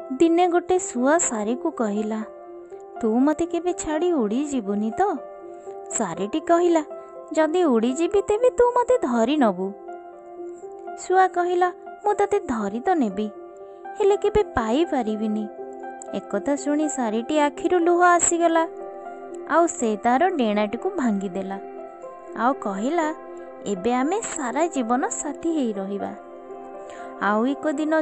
ଦିନେ ଗୋଟେ ଶୁଆ ଶାରୀକୁ କହିଲା, ତୁ ମୋତେ କେବେ ଛାଡ଼ି ଉଡ଼ିଯିବୁନି ତ? ଶାରୀଟି କହିଲା, ଯଦି ଉଡ଼ିଯିବି ତେବେ ତୁ ମୋତେ ଧରି ନେବୁ। ଶୁଆ କହିଲା, ମୁଁ ତତେ ଧରି ତ ନେବି, ହେଲେ କେବେ ପାଇପାରିବିନି। ଏକଥା ଶୁଣି ଶାରୀଟି ଆଖିରୁ ଲୁହ ଆସିଗଲା ଆଉ ସେ ତାର ଡେଣାଟିକୁ ଭାଙ୍ଗିଦେଲା ଆଉ କହିଲା, ଏବେ ଆମେ ସାରା ଜୀବନ ସାଥୀ ହେଇ ରହିବା। ଆଉ ଏକ ଦିନ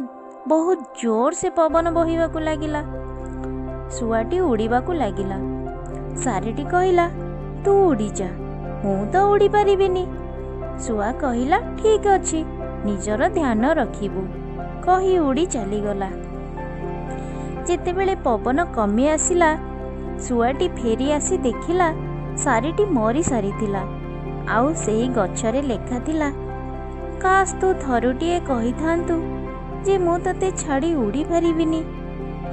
ବହୁତ ଜୋର ସେ ପବନ ବହିବାକୁ ଲାଗିଲା। ଶୁଆଟି ଉଡ଼ିବାକୁ ଲାଗିଲା। ଶାରୀଟି କହିଲା, ତୁ ଉଡ଼ିଯା, ମୁଁ ତ ଉଡ଼ିପାରିବିନି। ଶୁଆ କହିଲା, ଠିକ୍ ଅଛି, ନିଜର ଧ୍ୟାନ ରଖିବୁ, କହି ଉଡ଼ି ଚାଲିଗଲା। ଯେତେବେଳେ ପବନ କମି ଆସିଲା, ଶୁଆଟି ଫେରି ଆସି ଦେଖିଲା ଶାରୀଟି ମରି ସାରିଥିଲା ଆଉ ସେହି ଗଛରେ ଲେଖାଥିଲା, କାସ୍ ତୁ ଥରୁଟିଏ କହିଥାନ୍ତୁ ଯେ ମୁଁ ତତେ ଛାଡ଼ି ଉଡ଼ି ପାରିବିନି।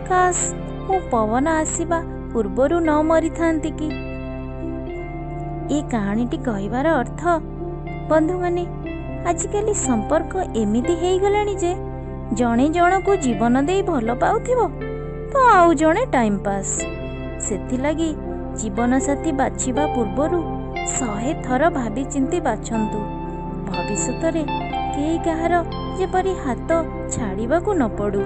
କାସ୍ ମୁଁ ପବନ ଆସିବା ପୂର୍ବରୁ ନ ମରିଥାନ୍ତି କି। ଏ କାହାଣୀଟି କହିବାର ଅର୍ଥ, ବନ୍ଧୁମାନେ, ଆଜିକାଲି ସମ୍ପର୍କ ଏମିତି ହେଇଗଲାଣି ଯେ ଜଣେ ଜଣକୁ ଜୀବନ ଦେଇ ଭଲ ପାଉଥିବ ତ ଆଉ ଜଣେ ଟାଇମ୍ ପାସ୍। ସେଥିଲାଗି ଜୀବନସାଥୀ ବାଛିବା ପୂର୍ବରୁ 100 ଥର ଭାବିଚିନ୍ତି ବାଛନ୍ତୁ। ଭବିଷ୍ୟତରେ କେହି କାହାର ଯେପରି ହାତ ଛାଡ଼ିବାକୁ ନ ପଡ଼ୁ।